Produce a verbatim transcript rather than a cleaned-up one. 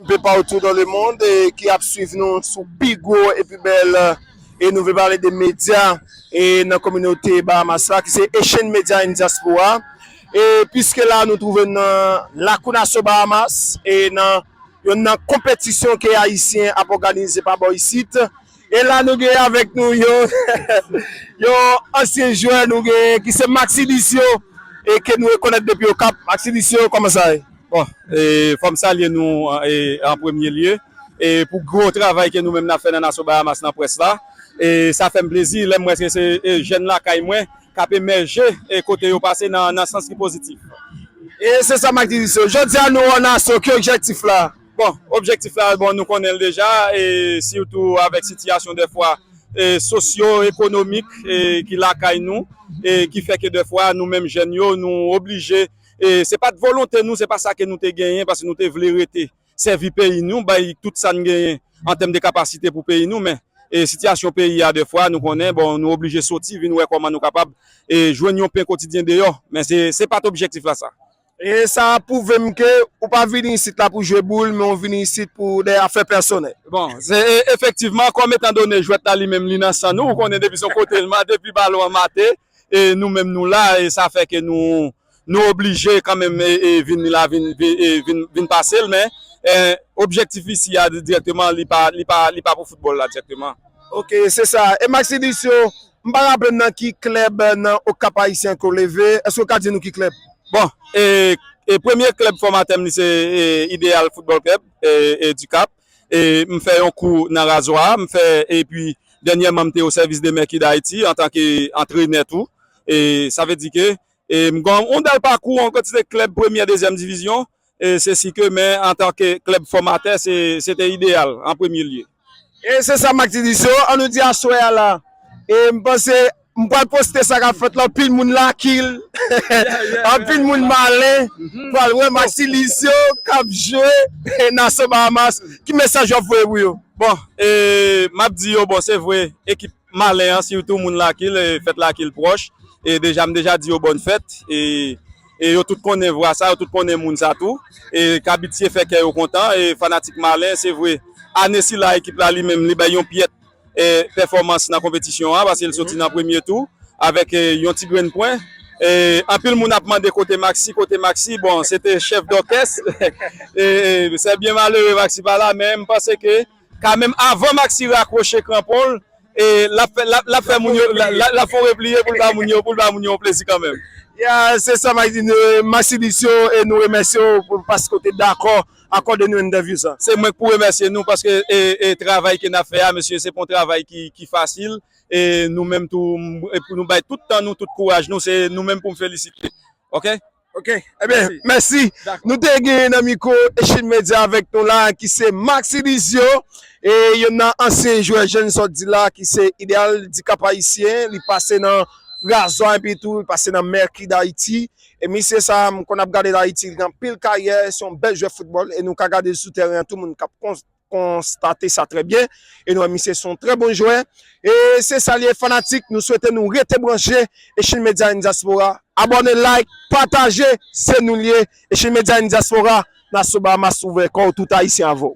pe patou dans le monde e ki ap swiv nou sou pi gwo e pi bèl e nou vle pale de medya e nan kominote Bahamas la ki se Echann Medya and Diaspora. E piske la nou twouve n nan lakou nasyon Bahamas e nan yonn nan konpetisyon ke ayisyen ap òganize pa bò isit. E la nou gen avèk nou yon yon ansyen jwè nou gen ki se Maxi Dicio e ke nou rekonèt depi Okap. Maxi Dicio, kòman sa ye? Bon, e, fò m salye nou e, an premye lye e pou gwo travay ke nou menm n ap fè nan nasyon Bahamas nan près la. E sa fè m plezi lè m wè ke se e, jèn lakay mwen k ap emèje e kote yo pase nan nan sans ki pozitif. E se sa m ak di misye. Jodi a nou an asò, ki objektif la? Bon, objektif la, bon, nou konnen l deja, e sitou avèk sitiyasyon dèfwa e sosyo-ekonomik e ki lakay nou, e ki fè ke dèfwa nou menm jèn yo, nou oblije, e se pa t volonte nou, se pa sa ke nou te genyen, paske nou te vle rete sèvi peyi nou, bay tout sa n genyen an tèm de kapasite pou peyi nou, men e sitiyasyon peyi a dèfwa, nou konnen, bon, nou oblije soti, vin wè kòman nou kapab e jwenn yon pen kotidyen deyò, men se se pa t objektif la sa. E sa pwouve m ke ou pa vini isit la pou jwe boul, men ou vini isit pou de afè pèsonèl. Bon, se e, efektivman, kòm etan done jwèt la li menm li nan san nou, ou konnen depi se yon kote l ma-, depi balon an mate, e nou menm nou la, e sa fè ke nou nou oblije kanmenm e, e vin la, vin, vin, e vin, vin pase l, men e, objektif isi a dirèkteman, li pa, li pa, li pa pou foutbòl la dirèkteman. Ok, se sa. E Maxi Dicio, m pa raple m nan ki klèb nan Okap Ayisyen ke w leve. Èske w ka di nou ki klèb? Bon, e, e premye klèb fòmatè m li se e, Ideal Football Club e, e du Cap. E m fè yon kou nan Razwa, m fè, epi dènyèman m te o sèvis de Mercury d'Haïti antanke antrenè tou. E sa vle di ke e m gen yon bèl pakou, yon kantite klèb premyè, dezyèm divizyon, e se si ke men antanke klèb fòmatè, se se te Ideal an premye lye. E se sa Maxi Dicio, an nou di aswè a la. E m panse m pral poste sa k ap fèt la, anpil moun laki l. Anpil moun malen pral wè Maxi Dicio k ap jwe Nasyon Bahamas. Ki mesaj w ap voye pou yo? Bon, e m ap di yo, bon, se vre, ekip Malen an, sitou moun Lakil, e fèt Lakil pwòch. E deja, m deja di yo bòn fèt. E, e yo tout konnen vwa sa, yo tout konnen moun sa tou. E k abitye fè kè yo kontan. E fanatik Malen, se vre, ane sila, ekip la li menm, li bay yon pyèt e pèfòmans nan konpetisyon an, paske l soti nan premye tou avèk e yon ti grenn pwen. E anpil moun ap mande kote Maxi, kote Maxi. Bon, se te chèf dòkès. E, e se byen malere Maxi pa la, men m panse ke kanmenm, avan Maxi rakwoche kranpon l, e l ap fè, l ap, l ap fè moun yo, l ap, l ap, l ap fè yon repliye pou l ba moun yo, pou l ba moun yo yon plezi kanmenm. Ya, se sa m ap di, nou, Maxi Dicio, e nou remèsye w pou, paske w te dakò akòde nou entèvyou sa. Se mwen k pou remèsye nou, paske e, e travay ke n ap fè a, mesye, se pa yon travay ki, ki fasil. E nou menm tou, m, e pou nou bay tout tan nou, tout kouraj nou, se nou menm pou m felisite. Oke? Ok, ebyen, mèsi. Dakò. Nou te gen nan mikwo Echann Medya avèk nou la, ki se Maxi Dicio, e youn nan ansyen jwè jèn sòti la, ki se Ideal di Cap Ayisyen. Li pase nan Razwa, epi tou, li pase nan Mercury d'Haïti. E misye sa, m konn ap gade l Ayiti, li gen anpil karyè, se yon bèl jwè foutbòl, e nou ka gade l sou tèren an, tout moun k ap kons-, konstate sa trè byen. E nou wè misye se yon trè bon jwè. E se sa l ye, fanatik, nou swete nou rete branche Echann Medya and Diaspora. Abòne, like, pataje, se nou l ye. Echann Medya and Diaspora, Nasyon Bahamas ouvè kò w, tout Ayisyen avè w.